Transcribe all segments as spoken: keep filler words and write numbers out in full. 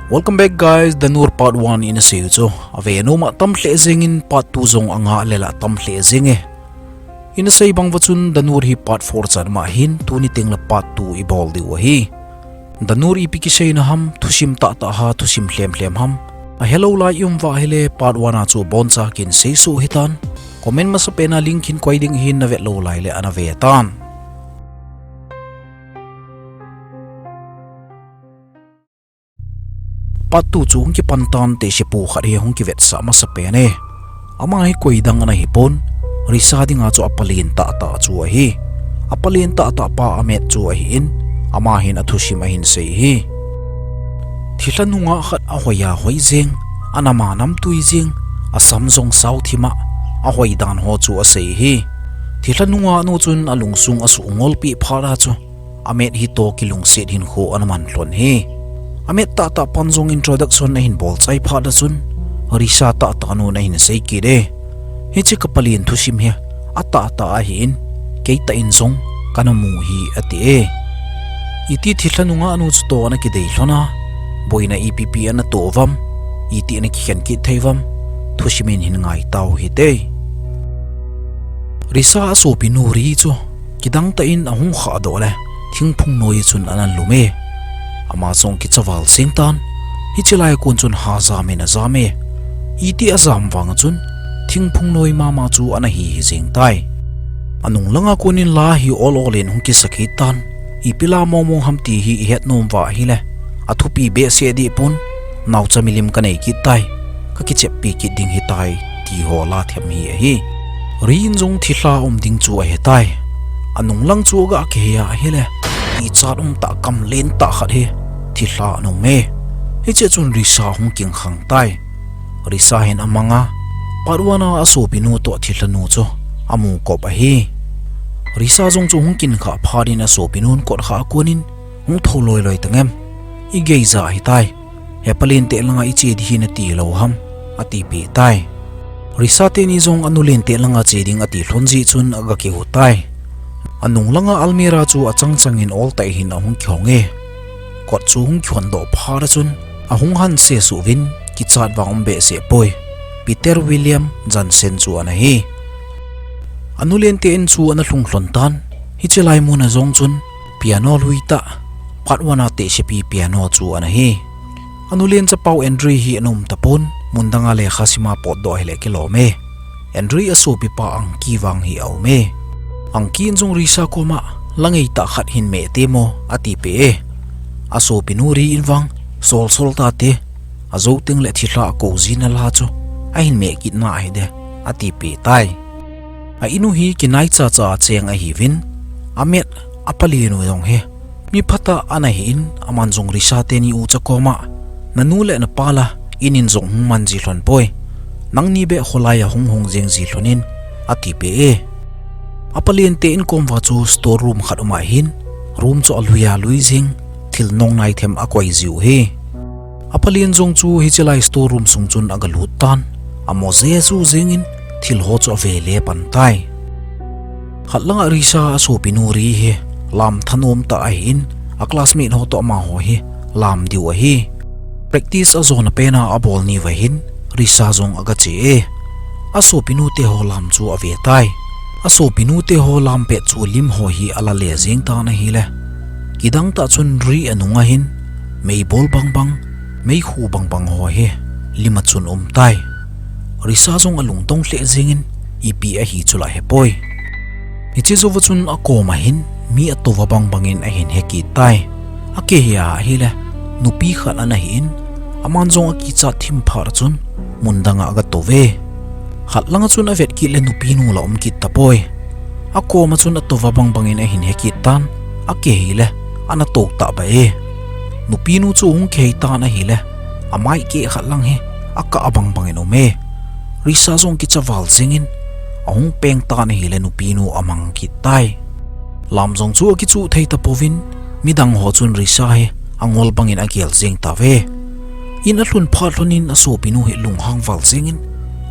Welcome back guys, Danur part one ina sei u chu. Ave nom a tam lheh jeng in part two jong anga le la tam lheh jeng e. Ina sei bang uva chun Danur hi part four chan ma hin tuni teng le part two i bol diu ahi. Danur ipi kiseina ham, thusim tahtah ham, thusim lhemlhem ham. Ahelou lai i um uva ahile part one a chu boncha kin seisoh hitan. Comment masapen a link hin koi ding ahin, na vet lou lai le ana ve tan. Part two chu hung kipan tan, tehsepu khat hi hung kivetsah masapen e. Ama hi koi dang ana hipon, Risa dinga chu apalen tahtah chu ahi. Apalen tahtah pa Ahmed chu ahin, ama hin athusim ahin sei hi. Thilha nungah khat ahoi a hoi jeng, anam a namtui jeng, asam jong sao thim a, ahoi dan ho chu asei hi. Thilha nungah nu chun alungsung asuh ngolpeh phat a chu Ahmed hi toh kilungset hinkho ana man lhon hi. Ahmed tahtah pan jong introduction ahin bol chai phat a chun, Risa tahtah nun ahin sei kit e. Hiche ka palen thusim hi atahtah ahin, keitah in jong kana mu hi ati e. Iti thilha nungah nu chu toh ana kidei lhon a, boina ipi ipi ana toh uvam, iti ana kikhen kit thei uvam, thusim in hin ngai tau hite. Risa asopinu Ri chu kidang tah in ahung khah doh le, thingphung noi chun ana lum e. Ama jong kicha val jeng tan, hiche lai a kon chun ha jam in ajam e. Iti ajam vang a chun, thingphung noi mama chu ana hi hi jeng tai. Anung langa kon in la hi ol ol in hung kisa kit tan, ipi la mong mong ham ti hi i het nom uva ahile, athupi behseh deh pon, naocha milim ka nei kit tai, ka kicheppi kit ding hitai, ti ho la them hi ahi. Ri in jong thilha um ding chu ahe tai. Anung lang chu aga kihei a ahile, ichat um tah kam len tah khat hi thilha ana um e. Hiche chun Risa hung kingkhang tai. Risa hin amang a, part one a asopinu toh thilha nu chu amu kop ahi. Risa jong chu hung kingkhah phat in asopinun kotkhah a kon in, hung thou loi loi tangem, i geija ahitai. He palen teh langa i che ding hi nati lou ham, atipeh tai. Risa teni jong anu len teh langa che ding ati lhon jeh chun aga kigo tai. Anung langa almirah chu achang chang in ol tah in ahung kihong e. Kot chu hung kihon doh phat a chun, ahung hanse suh uvin, kichat vang um behseh poi, Peter William Jensen chu ana hi. Anu len teh in chu ana lhung lhon tan, hiche lai mun a jong chun, piano lui tah, part one a tehsepi piano chu ana hi. Anu len chapau Andrew hi ana um tapon, mun dang a lekha sim a potdoh ahile kilom e. Andrew asopipa Anki vang hi aum e. Anki in jong Risa koma, la ngeitah khat hin meh temo, atipeh e. Asopinu Ri in vang, sol sol tate, ajou teng le thilha akou jina la chu, ahin meh kit na ahi de, atipeh tai. A inu hi kinai chacha a cheng ahiuvin, Ahmed apalenu jong hi mi phatah ana hin, aman jong Risa teni ucha koma, nanu le napa la, in in jong hung man ji lhon poi. Nangni beh kholai a hung hung jeng ji lhon in, atipeh e. Apalen teh in kom uva chu store room khat um ahin, room chu alui alui jeng, thil nong nai them akoi jiu hi. Apalen jong chu hiche lai store room sung chun aga lut tan, amo jesu jeng in, thil ho chu ave le pan tai. Khat langa Risa asopinu Ri hi, lam thanom tah ahin, a classmate ho toh amaho hi, lam diu ahi. Practice ajona pen a abol ni uva hin, Risa jong aga che e. Asopinu te ho lam chu ave tai. Asopinu te ho lam pet chu lim ho hi ala le jeng tan ahile, kidang tah chun Ri anung a hin, meibol bang bang, meikhu bang bang ho hi, lim a chun um tai. Risa jong alungdong lheh jeng in, ipi ahi chu la hepoi. Hiche jouva chun akom a hin, mi atou va bang bang in ahin he kit tai. Akihei a ahile, nupi khat ana hin, aman jong akichat thim phat a chun, mun dang a aga tou ve. Khat langa chun avet kit le nupinu la um kit tapoi. Akom a chun atou va bang bang in ahin he kit tan, akihei le, ana tou tah ba e. Nupinu chu hung kihei tan ahile, amai keh khat lang hi, akah a bang bang in um e. Risa jong kicha val jeng in, ahung peng tan ahile nupinu amang kit tai. Lam jong chu akichuh thei tapouvin, midang ho chun Risa hi angol bang in agel jeng tauve. In alhun phat lhon in asopinu hi lunghang val jeng in,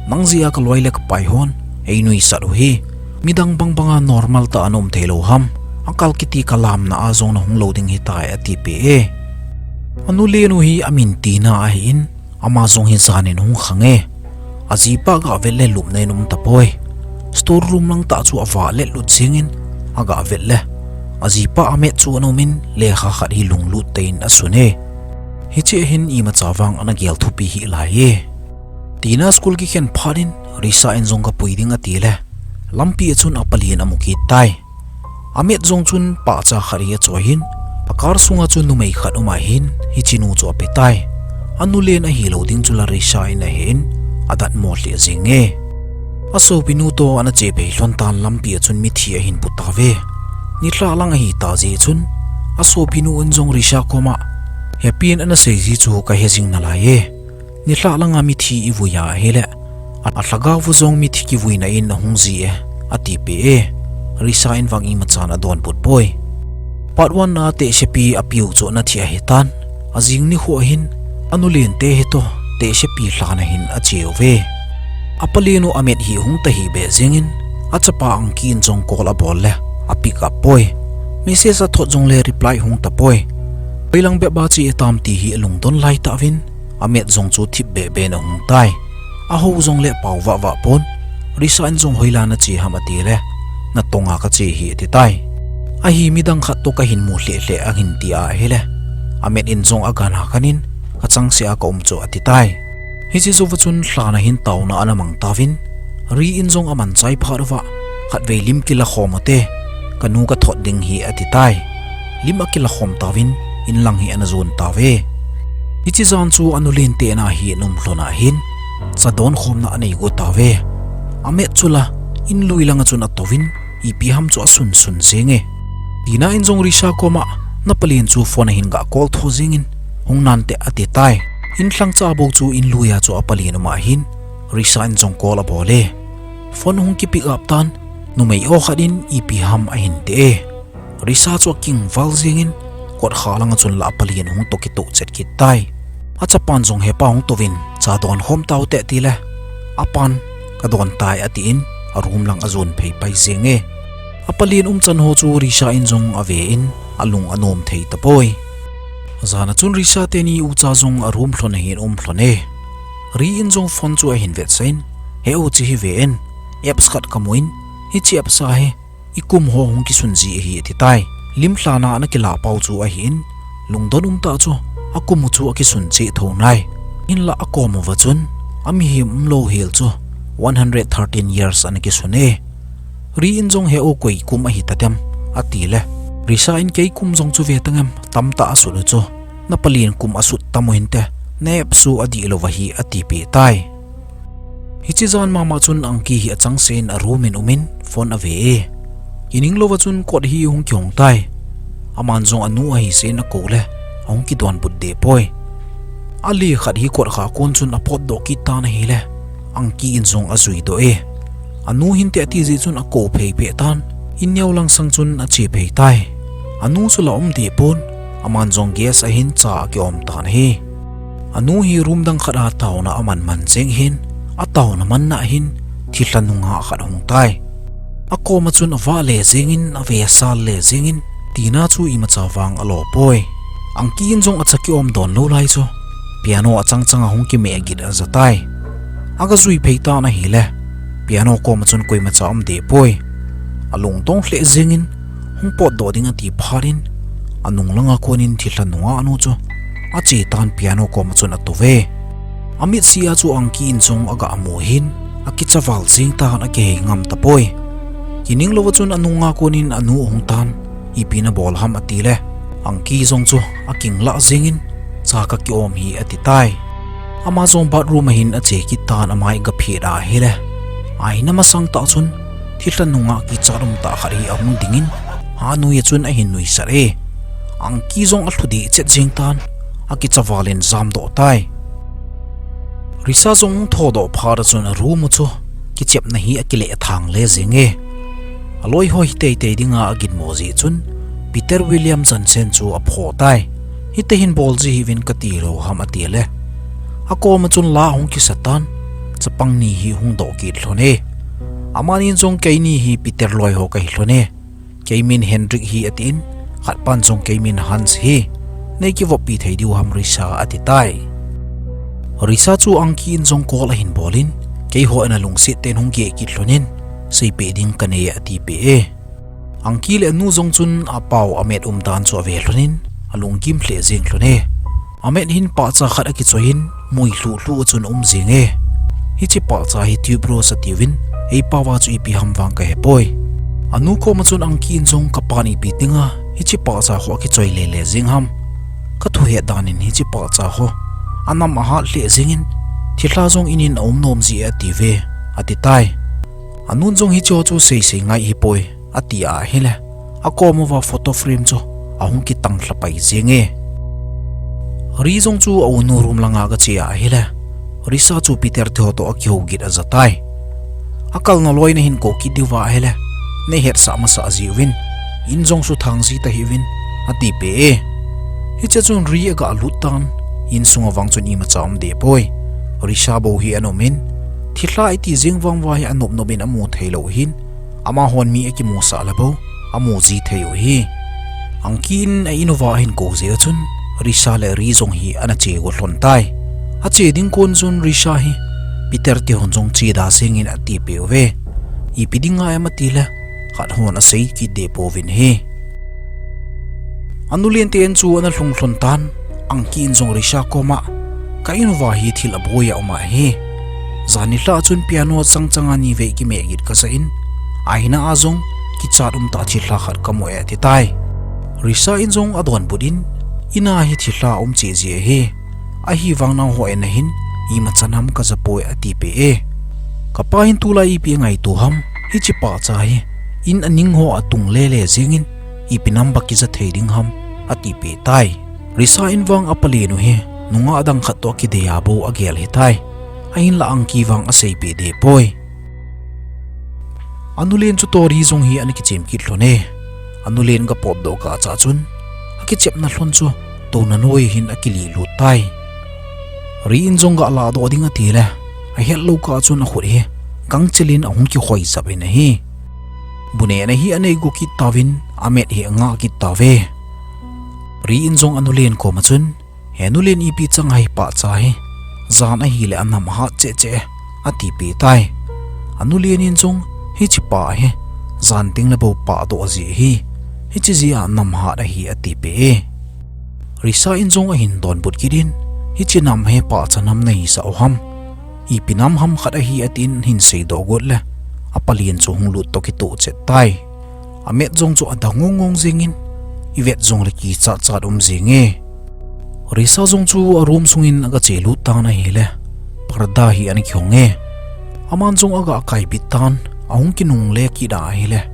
nang jeh a kaloi le kapai hon einuisat u hi. Midang bang bang a normal tah a na um thei lou ham. Akal kiti kalamna a jong nahung lou ding hitai atipeh e. Anu lenu hi amin Tina ahin, ama jong hi janin hung khang e. Ajipa gah vet le lupna in um tapoi. Store room lang tah chu avah let lut jingin, agah vet le ajipa amet chu ana umin, lekha khat hi lunglut tah in asun e. Hiche hin imacha vang ana gel thupi hih lai e. Tina school kikhen phat in Risa in jong kapui ding ati le, lampi a chun apalen amu kit tai. Amet jong chun pahcha khat hi achoiyin, a car sunga chun numei khat um ahin, hiche nu chu ape tai. Anu len ahilou ding chu la Risa in ahen, adatmo lheh jing e. Asopinu toh ana che phei lhon tan lampi a chun mithi ahin pu tauve. Nilhah lang ahita jeh chun, asopinu in jong Risa koma, hepin ana sei ji chu kahe jing nalai e. Nilhah langa mithi ivui a ahile, a, alhagao u jong mithi kivuina in ahung ji e, atipeh e. Risa in vang imachan adonbut poi. Part one a tehsepi apiu chu ana thi ahitan, ajing nikho hin, anu lente hitoh, tehsepi lhana hin ache uve. Apalen u amet hi hung tahih beh jingin, achapa Angki in jong call abol le, a pick up poi. Message athot jongle reply hung tapoi. Hoilang bep a che tam ti hi alungdon lai tauvin, amet jong chu thip beh beh in ahung tai. Aho jongle pao vah vah pon. Risa in jong hoilang nache ham ati le, natonga kache hi ati tai. Ahi midang khat toh kahin mu lheh lheh ahin ti ahile, amet in jong agana kanin, kachangseh a kaum chu ati tai. Hiche jouva chun lhana hin taona ana mang tauvin, Ri in jong aman chai phat uva, khatvei lim kilakhom ute, kanu kathot ding hi ati tai. Lim akilakhom tauvin, in lang hi ana jon tauve. Hiche jan chu anu lente na hi ana um lhon ahin, cha donkhomna anei go tauve. Amet chu la, in lui langa chun atouvin, ipi ham chu asun sun jing e. Tina in jong Risa koma, napalen chu phone ahin ga call tho jingin, hung nante ati tai. In lhangcha bou chu in lui a chu apalen um ahin, Risa in jong call abol e. Phone hung ki pick up tan, numei o khat in ipi ham ahin ti e. Risa chu akingval jingin, kotkha langa chun la apalen hung toh kitoh chet kit tai. Achapan jong hepa hung touvin, cha donkhom taute ati le, apan, kadon tai atin, a room lang ajon phei pai jing e. Apalen umchan ho chu Risa in jong ave in, alung anom thei tapoi. Jana chun Risa teni ucha jong a room lhon ahin um lhon e. Ri in jong phone chu ahin vetsah in, he u, che hi ve in, apps khat kamu in, hiche apps a hi, ikum ho hung kisun ji ahi ati tai. Lim lhana ana kilah pau chu ahin, lungdon umtah chu, akum u chu akisun cheh thou nai. Hinla akom uva chun, amihem umlou hel chu, one hundred thirteen years ana kisun e. Ri in jong he u, koi kum ahi tadem, ati le, Risa in kei kum jong chu ve tangem, tamtah asut u chu, napalen kum asut tam u hinte, na apps u adih louva hi atipeh tai. Hiche jan mama chun Angki hi achangseh in a room in umin phone ave e. Kining louva chun kot hi hung kihong tai. Aman jong anu ahi seh in akou le, ahung kidonbut deh poi. Ale khat hi kotkha kon chun apotdoh kit tan ahile, Angki in jong ajui doh e. Anu hinte ati jeh chun akou phei phei tan, in neo lang sang chun ache phei tai. Anu chu la um deh pon, aman jong gas ahin cha akiom tan ahi. Anu hi room dang khat a taona aman man jeng hin, ataona manna hin, thilha nungah khat ahung tai. Akoma chun avah le jengin, avesal le jengin, Tina chu imacha vang alo poi. Angki in jong acha kiom don lou lai chu, piano achang chang a hung kimeh git aja tai. Aga jui phei tan ahile, piano koma chun koimacha um deh poi. Alungdong lheh jengin, hung potdoh ding ati phat in, anung langa konin thilha nungah nu chu, ache tan piano koma chun atoh ve. Amitsi a chu Angki in jong aga mu hin, akichaval jeng tan akihei ngam tapoi. Kining louva chun anunga konin anu ahung tan, ipi nabol ham ati le, Angki jong chu akinglah jengin, cha kakiom hi ati tai. Ama jong bathroom ahin ache kit tan amai aga phet ahile, aina masang tah chun, thilha nungah kichat umtah khat hi ahung dingin, anoi a chun ahin nuisat e. Angki jong alhu deh chet jeng tan, akichaval in jamdoh tai. Risa jong thodoh phat a chun a room u chu kichepna hi akileh thang le jeng e. Aloi ho hi teitei dinga aginmo jeh chun Peter William Jensen chu aphoh tai. Hiti hin bol ji hiuvin kati lou ham ati le, akoma chun la ahung kisa tan, chapang ni hi hung doh kit lhon e. Amani in jong keini hi Peter loi ho kahi lhon e. Kei min Hendrik hi atin, khatpan jong kei min Hans hi. Nei kivoppi thei diu ham Risa, ati tai. Risa chu Anki in jong call ahin bol in, keiho in alungset tah in hung geh kit lhon in, seipeh ding kanei e atipeh e. Anki le anu jong chun apau Amet umdan chu ave lhon in, alungkim lheh jeng lhon e. Amet hin pahcha khat akichoi in, mui lhuh lhuh a chun aum jeng e. Hiche pahcha hi tube rose atiuvin, eipao a chu ipi ham vang kahepoi. Anu koma chun Anki in jong kapan ipi dinga hiche pahcha ho akichoi lele jeng ham. Kathu het dan in hiche pahcha ho anam ahat lheh jeng in, thilha jong in in aum nom ji e atiuve, ati tai. Anun jong hiche ho chu seisei ngai hipoi, ati ahile, akom uva photo frame chu ahung kitang lhapai jeng e. Ri jong chu aunu room langa agache ahile, Risa chu Peter teho toh akihou git aja tai. Akalna loi nahin kou kit diuva ahile, nei hetsah masah jiuvin, in jong suthang ji tahiuvin, atipeh e. Hichea chun Ri aga lut tan, insunga vang chun imacha um dehpoi. Risa bou hi ana um in, thilha iti jeng vang uva hi anop nop in amu theilou hin, amahon mi akimusah le bou amu ji thei u ahi. Anki in a in uva ahin kou jeh a chun, Risa le Ri jong hi ana che go lhon tai. Ache ding kon chun Risa hi Peter tehon jong cheda jeng in atipeh uve. Ipi dinga em atile, khat hon asei kit deh pouvin ahi. Anu len te in chu ana lhung lhon tan, Anki in jong Risa koma, ka in uva hi thil aboi a um ahi. Jan nilhah chun piano chang changa nivei kimeh git kasah in, a in a jong kichat umtah thilha khat kamu e ati tai. Risa in jong adonbut in, in a hi thilha aum cheh ji ahi. Ahivang nangho in nahin imacha nam kaja poi atipeh e. Kapa hin tulai ipi angaito ham, hiche pahcha hi in aning ho atung lele jeng in, ipi nam ba kija thei ding ham, atipeh tai. Risa in vang apalen u hi nungah dang khat toh akidei a bou agel ahitai. Ahinla Anki vang aseipeh deh poi. Anu len chu toh Ri jong hi ana kichem kit lhon e. Anu len aga potdoh kah cha chun, akichepna lhon chu touna noi hin akilih lut tai. Ri in jong aga lahdoh ding atile, ahet lou kah chun akhut hi gangchel in ahung kikhoi jap in ahi. Bu nehna hi anei go kit tauvin, amet hi angah kit tauve. Ri in jong anu len koma chun, he nu len, ipi chang ahi pahcha hi, jan ahile anam hat cheh cheh e, atipeh tai. Anu len in jong, hiche pa hi jan tengle bou pahdoh ji ahi, hiche jeh a nam hat ahi atipeh e. Risa in jong ahin donbut kit in, hiche nam hi pahcha nam nahisah u ham, ipi nam ham khat ahi atin ahin seidoh got le, apalen chu hung lut toh kitoh chet tai. Amet jong chu adang ngong ngong jeng in, ivet jongle kichat chat um jeng e. Risa jong chu a room sungin aga che lut tan ahile, parda hi ana kihong e. Aman jong aga kaipeh tan, ahung kinungle kit a ahile,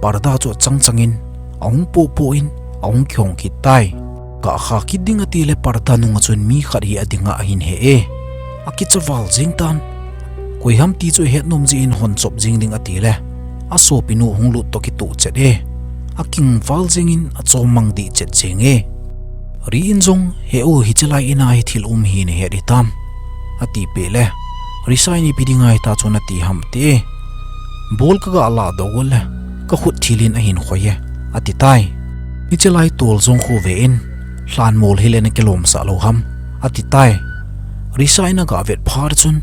parda chu achang chang in, ahung poh poh in, ahung kihong kit tai. Aga kha kit ding atile parda nunga chun mi khat hi ading a ahin he e. Akicha val jeng tan. Koi ham ti chu ahet nom jeh in hon chop jeng ding atile, asopinu hung lut toh kitoh chet e. Akingval jeng in achom mang dih chet jeng e. Ri in jong, he u, hiche lai in a hi thil um hi nahet hitam, atipeh le, Risa in ipi dinga hitia chu nati ham ati e. Ball kaga lahdoh got le, kakhut thil in ahin khoi e, ati tai. Hiche lai tol jong khu ve in, lhanmol hile nakilomsah lou ham, ati tai. Risa in aga vet phat chun,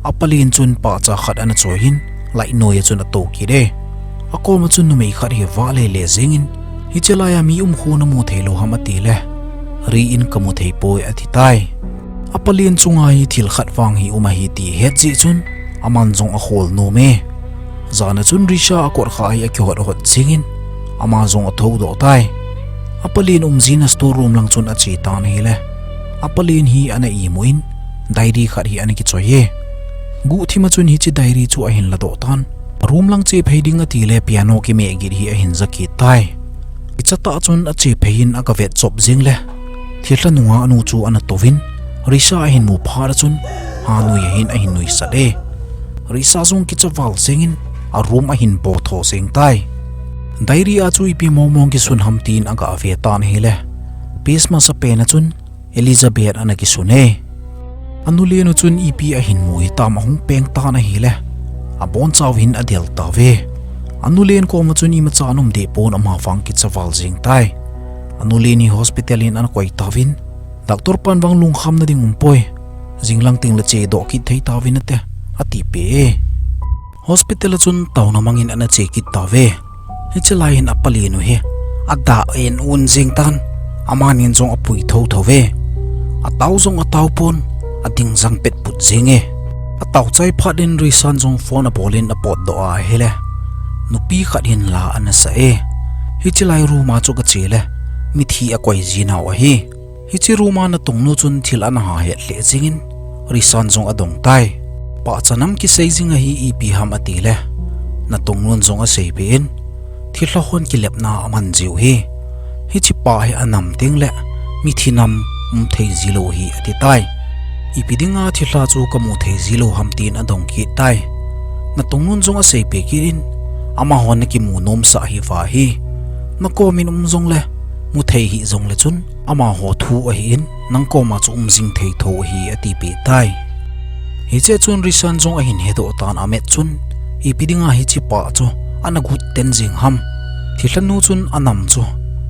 apalen chun pahcha khat ana choi in, light noi a chun atou kit e. Akoma chun numei khat hi vah lele jeng in, hiche lai a mi um khu namu thei lou ham atile, Ri in kamu thei poi ati tai. Apalen chunga hi thil khat vang hi um ahi ti ahet jeh chun, aman jong akhol nom e. Jan a chun Risa a kot kha hi akihot hot jeng in, ama jong athoudoh tai. Apalen umjing a store room lang chun ache tan ahile, apalen hi ana imu in, diary khat hi ana kichoi e. Guhthim a chun hiche diary chu ahin ladoh tan. Room lang che phei ding atile piano kimeh git hi ahin ja kit tai. Kicha tah chun ache phei in aga vet chop jeng le, thilha nungah nu chu ana touvin, Risa ahin mu phat a chun, hanui a hin ahin nuisat e. Risa jong kicha val jeng in, a room ahin potho jeng tai. Diary a chu ipi mong mong kisun ham tin aga ve tan ahile, page masapen a chun, Elizabeth ana kisun e. Anu len u chun ipi ahin mu hitam ahung peng tan ahile, abonchauva hin adel tauve. Anu len koma chun imacha aum deh pon, ama vang kicha val jeng tai. Anu len hi hospital in ana koi tauvin, doctor pan vang lungkham na ding umpoi. Jinglang teng le chedoh kit thei tauvin ate, atipeh e. Hospital a chun taona mangin ana che kit tauve. Hiche lai hin apa len u hi adah en un jeng tan, amanin jong apui thotho ve. Atao jong atao pon, ading jang petput jeng e. Atao chai phat in Risan jong phone abol in apotdoh a ahile, nupi khat hin la ana sa e. Hiche lai room a chu kache le, mithi akoi ji nau ahi. Hiche room a natongnu chun thil ana ha het lheh jengin, Risan jong adong tai. Pahcha nam kisei jing ahi, ipi ham atile, natongnun jong aseipeh in, thilha hon kilepna aman jiu hi. Hiche pa hi anam teng le, mithi nam um thei jilou hi ati tai. Ipi dinga thilha chu kamu thei jilou ham tin adong kit tai. Natongnun jong aseipeh kit in, amahon nakimu nomsah hiuva hi. Nakomin um jongle, mu thei hih jongle chun, amaho thu ahin, nang koma chu um jing thei tho ahi, atipeh tai. Hiche chun Risan jong ahin hedoh tan amet chun, ipi dinga hiche pa chu ana gut ten jeng ham. Thilhanu chun anam chu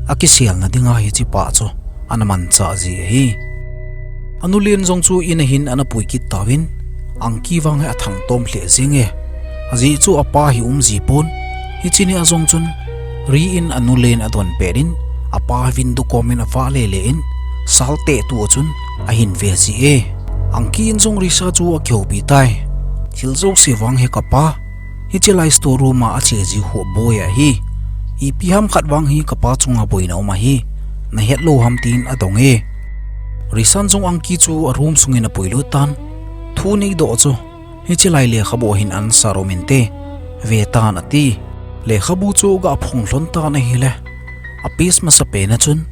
akiselna dinga hiche pa chu ana manchah ji ahi. Anu len jong chu in ahin ana pui kit tauvin, Angki vang hi athangtom lheh jeng e. Ajeh chu apa hi um ji pon. Hiche nia jong chun Ri in anu len adon pet in, apa window kom in avah lele in, sal teh tu a chun ahin ve ji e. Angki in jong Risa chu akihoupi tai. Thil jouse vang hi kapa, hiche lai store room a ache ji khu aboi ahi. Ipi ham khat vang hi kapa chunga boina um ahi. Nahet lou ham tin adong e. Risan jong Angki chu a room sungin apui lut tan. Thu neidoh chu, hiche lai lekhabu a hin answer um inte, ve tan ati. Lekhabu chu aga phong lhon tan ahile, a page masapen a chun,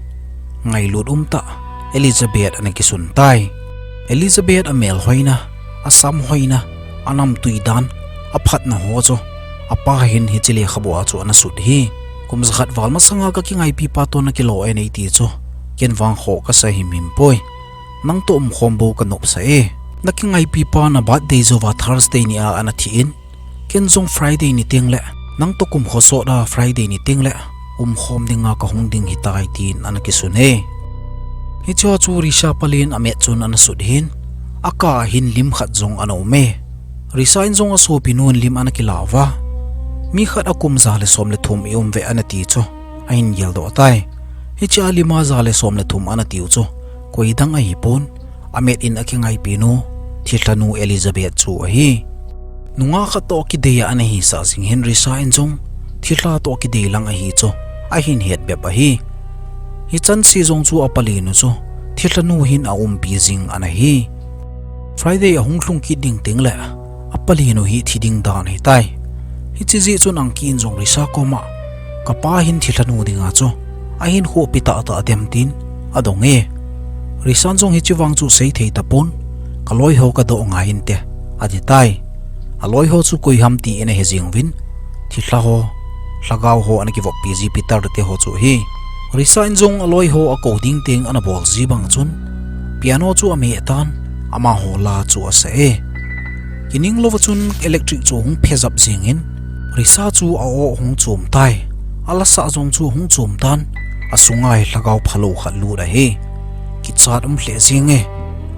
ngailut umtah Elizabeth ana kisun tai. Elizabeth amelhoina, asamhoina, anamtui dan, aphatna ho chu, apa hin hiche lekhabu a chu ana sut hi. Kum jakhat val masanga kakingaipipa toh nakilo e nei ti chu, ken vang khoh kasa himhim poi. Nangtoh umkhom bou kanopsa e. Nakingaipipa na birthday jouva Thursday nia ana thi in, ken jong Friday ni tengle, nangtoh kum khosot a Friday ni tengle umkhom dinga kahung ding hitai tin ana kisun e. Hicheho chu Risa palen amet chun ana sut hin, akah a hin lim khat jong ana um e. Risa in jong asopinun lim ana kila uva, mi khat a kum ja le som le thum i um uve ana ti chu ahin geldoh tai. Hichea lima ja le som le thum ana tiu chu koidang ahipon, amet in akingaipinu, thilhanu Elizabeth chu ahi. Nungah khat toh kidei a ana hisah jing hin Risa in jong thilha toh kidei lang ahi chu ahin het bep ahi. Hichanse jong chu apalenu chu thilhanu hin aumpi jing ana hi. Friday ahung lhung kit ding tengle, apalenu hi thi ding dan ahitai. Hiche jeh chun Angki in jong Risa koma, kapa hin thilhanu dinga chu ahin khohpi tahtah dem tin adong e. Risan jong hiche vang chu seithei tapon, kaloiho kadoh ngai inte, ati tai. Aloiho chu koiham ti in ahe jeng uvin, thilha ho, lhagao ho ana kivoppi ji Peter te ho chu ahi. Risa in jong aloiho akou ding teng ana bol ji bang chun, piano chu ameh tan, amaho la chu asa e. Kininglouva chun electric chu ahung phejap jengin, Risa chu a-o ahung chom tai. Alasah jong chu ahung chom tan, asunga hi lhagao phalou khat lut ahi. Kichat um lheh jeng e.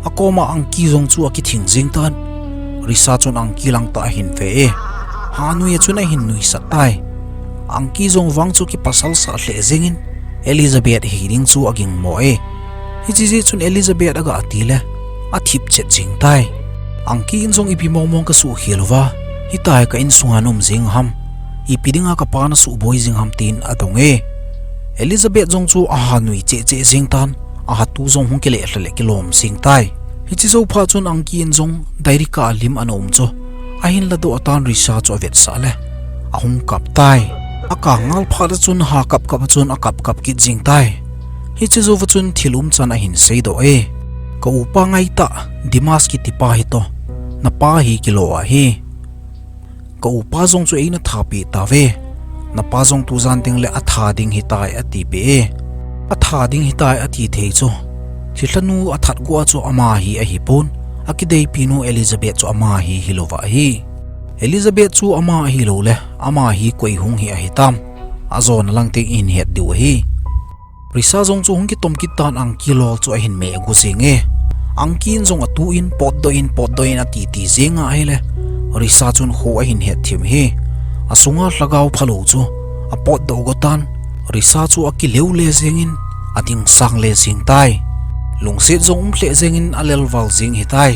Akoma Angki jong chu akithing jeng tan. Risa chun Angki langtah ahin ve e. Hanui a chun ahin nuisat tai. Angki jong vang chu kipasalsah lheh jengin, Elizabeth hi ding chu agingmo e. Hiche jeh chun Elizabeth aga tile, athip chet jeng tai. Angki in jong ipi mongmong kasuhkhel uva, hitia ka insunga naum jeng ham, ipi dinga kapa nasuhboi jeng ham tin adong e. Elizabeth jong chu ahanui chehcheh jeng tan, ahatu jong hung kilehlha le kilom jeng tai. Hiche jou phat chun Angki in jong diary kah a lim ana um chu ahin ladoh tan, Risa chu avetsah le ahung kap tai. Akap ngal phat a chun ha kapkap a chun akapkap kit jeng tai. Hiche jouva chun thil umchan ahin seidoh e. Ka upa ngaitah, Dimas kitipa hitoh, napa hi kilo ahi. Ka upa jong chu eina thapeh tauve. Napa jong tujan tengle atha ding hitai atipeh e. Atha ding hitai ati thei chu, thilhanu athat gu a chu ama hi ahipon, akideipinu Elizabeth chu ama hi hilouva ahi. Elizabeth chu ama ahiloule, ama hi koi hung hi ahitam, ajona lang teng ihin het diu ahi. Risa jong chu hung kitom kit tan Anki lol chu ahin meh gu jing e. Anki in jong atu in potdoh in potdoh in ati ti jing a ahile, Risa chun kho ahin het thim hi. Asunga lhagao phalou chu apotdoh go tan, Risa chu akileu le jing in ading sang le jing tai. Lungset jong um lheh jing in alel val jing hitai.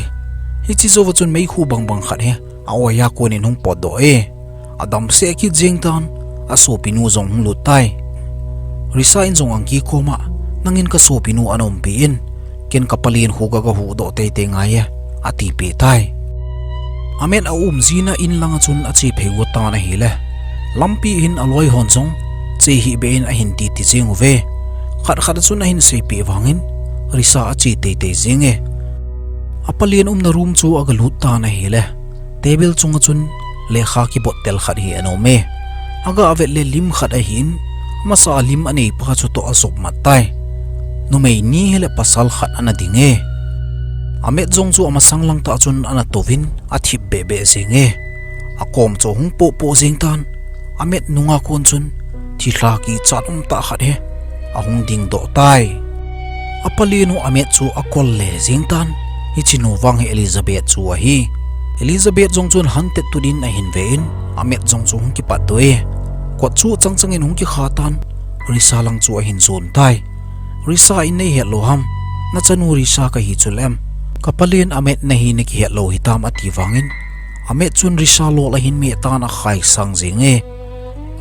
Hichi jouva chun meikhu bangbang khat hi a-oi a kon in hung potdoh e. Adam seh kit jing tan, asopinu jong hung lut tai. Risa in jong Anki koma, nangin kasopinu ana umpi in, ken kapalen khu ka gahuhdoh teitei ngai e, atipeh tai. Amet aum jing na in langa chun ache phei got tan ahile, lampi hin aloi hon jong che hih beh in ahin titi jing uve. Khat khat a chun ahin seipeh vangin, Risa ache teitei jing e. Apalen umna room chu agalut tan ahile, table chunga chun lekha kibottel khat hi ana um e. Aga vet le lim khat ahin, amasa a lim aneipa chu toh ajop mat tai. Numei ni hile pasal khat ana ding e. Amet jong chu amasang lang tah chun ana touvin athip behbeh jing e. Akom chu hung pohpoh jing tan, Amet nunga kon chun thilha kichat umtah khat hi ahung dingdoh tai. Apalen u Amet chu akol le jing tan, hichenu vang hi Elizabeth chu ahi. Elizabeth jong chun hantet tut in ahin ve in, Amet jong chu hung kipatdoh e. Kot chu changchang in hung kikha tan, Risa lang chu ahin jon tai. Risa in neihet lou ham, nachanu Risa kahi chuleh em, kapalen Amet nahi nakihet lou hitam ati vangin, Amet chun Risa lol ahin meh tan akhai sang jing e.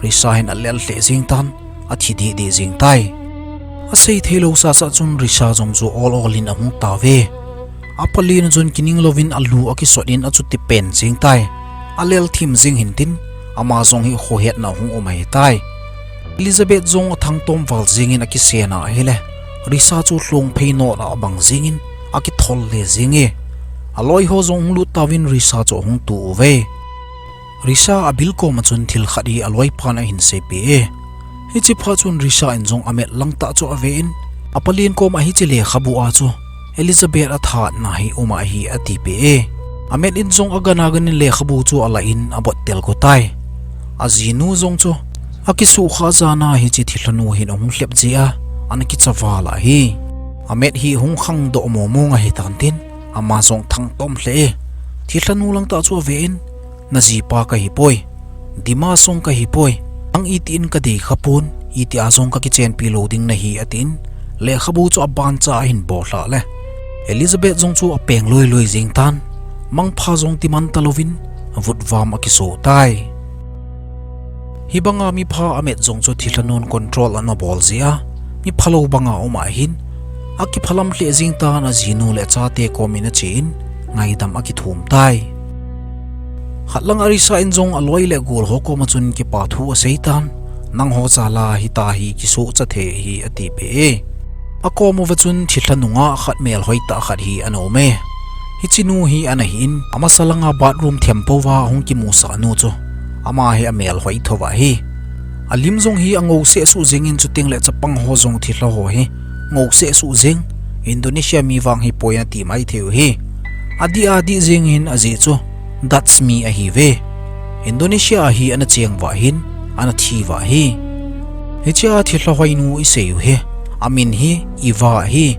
Risa hin alel lheh jing tan, athi dehdeh jing tai. Asei theilou sasa chun Risa jong chu ol ol in ahung tauve. Apalen u chun kining louvin alu akisot in achuti pen jing tai. Alel thim jing hintin, ama jong hi khohetna hung um ahitai. Elizabeth jong athangtom val jing in akisena ahile, Risa chu lhongphei notna abang jing in akithol le jing e. Aloi ho jong hung lut tauvin Risa chu ahung tu uve. Risa abil koma chun thil khat hi aloipan ahin seipeh e. Hichi phat chun Risa in jong Amet lang tah chu ave in, apalen koma hichi lekhabu a chu Elizabeth athatna hi um ahi atipeh e. Amet in jong agan agan in lekhabu chu alah in abottel go tai. Ajinu jong chu akisukha jana hichi thilhanu hin ahung lhep jeh a ana kicha val ahi. Amet hi hung khangdoh momong ahitan tin, ama jong thangtom lheh e. Thilhanu lang tah chu ave in, najipa kahipoi, Dimas jong kahipoi, nang itin kadei khapon, itia jong kakichenpi lou ding nahi atin, lekhabu chu abancha ahin bolhah le, Elizabeth jong chu apeng loiloi jing tan, mangpha jong timan talouvin vutvam akiso tai. Hibanga mipha Amet jong chu thilhanun control ana bol jeh a, miphalou banga um ahin, akiphalam lheh jing tan ajinu le achate kom in ache in, ngaidam akithum tai. Khat langa Risa in jong aloi le gol ho koma chun kipa thu asei tan, nangho jal a hita hi kisohcha thei ahi atipeh e. Akom uva chun thilha nungah khat melhoi tah khat hi ana um e. Hichinu hi ana hi in, amasa langa bathroom thempouva hung kimusah nu chu, ama hi amelhoi thou ahi. Alim jong hi angou sehsuh jing in chuteng le chapang ho jong thilha ho hi ngou sehsuh jing, Indonesia mi vang hipoi nati maithei u hi. Adih adih jing hin ajeh chu Dutch mi ahiuve. Indonesia a hi ana cheng uva hin, ana thi uva hi. Hichea thilha hoinu isei u hi, amin hi Eva ahi.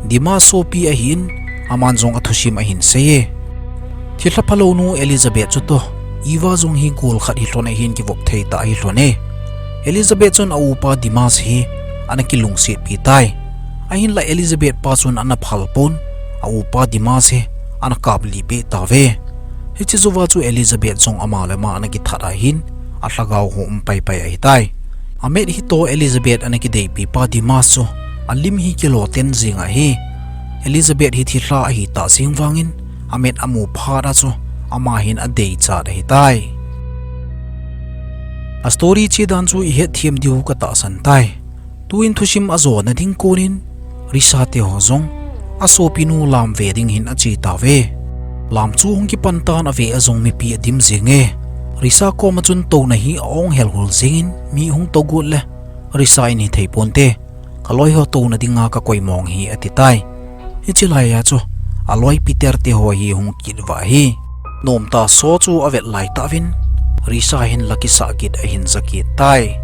Dimas sopi ahin, aman jong athusim ahin sei e. Thilha phalounu Elizabeth chu toh, Eva jong hi gol khat hilhon ahin kivop thei tah hilhon e. Elizabeth chun aupa Dimas hi ana kilungsetpi tai. Ahinla Elizabeth pa chun ana phal pon, aupa Dimas hi ana kaplih peh tauve. Hiche jouva chu Elizabeth jong ama le ama ana kithat ahin, alhagao ho um paipai ahitai. Amet hitoh Elizabeth ana kideipi pa Dimas chu alim hi kilo ten jing ahi. Elizabeth hi thilha ahitah jeng vangin, Amet amu phat a chu ama hin adeichat ahitai. A story chedan chu ihet them diu katahsan tai. Tuin thusim ajona ding konin, Risa teho jong asopinu lam ve ding hin ache tauve. Lam chu hung kipan tan ave a jong mipi adim jing e. Risa koma chun touna hi a-ong helhul jingin mi hung tou got le, Risa in hithei ponte, kaloiho touna dinga kakoi mong hi atitai. Hiche laiya chu aloi Peter teho hi hung kit uva hi. Nomtah so chu avet laitah uvin, Risa hin la kisah kit ahin ja kit tai.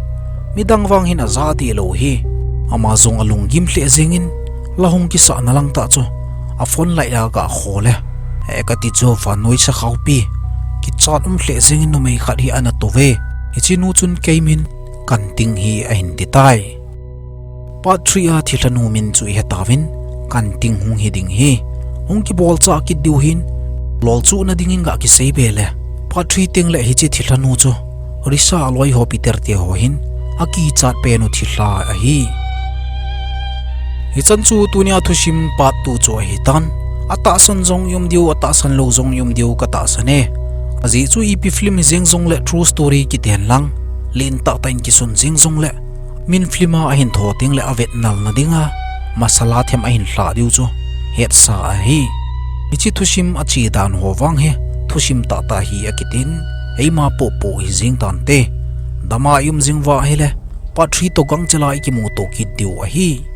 Midang vang hin aja deh lou hi. Ama jong alunggim lheh jengin, la hung kisahna lang tah chu a phone light a gah kho le, eh, kati chu vannoi sakhaopi kichat um lheh jengin numei khat hi ana tou ve. Hiche nu chun kei min Kanting hi ahin ti tai. Part three a thilhanu min chu ihet tauvin, Kanting hung hi ding hi. Hung kibolchah kit diu hin, lolchuhna dingin gah kisei be le, Part three teng le hiche thilhanu chu Risa aloi ho Peter te ho hin akichat pen u thilha ahi. Hichan chu tunia thusim part two chu ahitan. Atahsan jong i um diu, atahsan lou jong i um diu katahsan e. Ajeh chu ipi film hi jeng jongle true story kiti hen lang, lentah tah in kisun jeng jongle, min film a ahin tho teng le avetnalna dinga masala them ahin lhah diu chu hetsa ahi. Hiche thusim ache dan ho vang hi thusim tahtah hi akitin, eima popo hi jeng tante. Dama i um jing uva ahile, part three toh gangchela ikimuto kit diu ahi.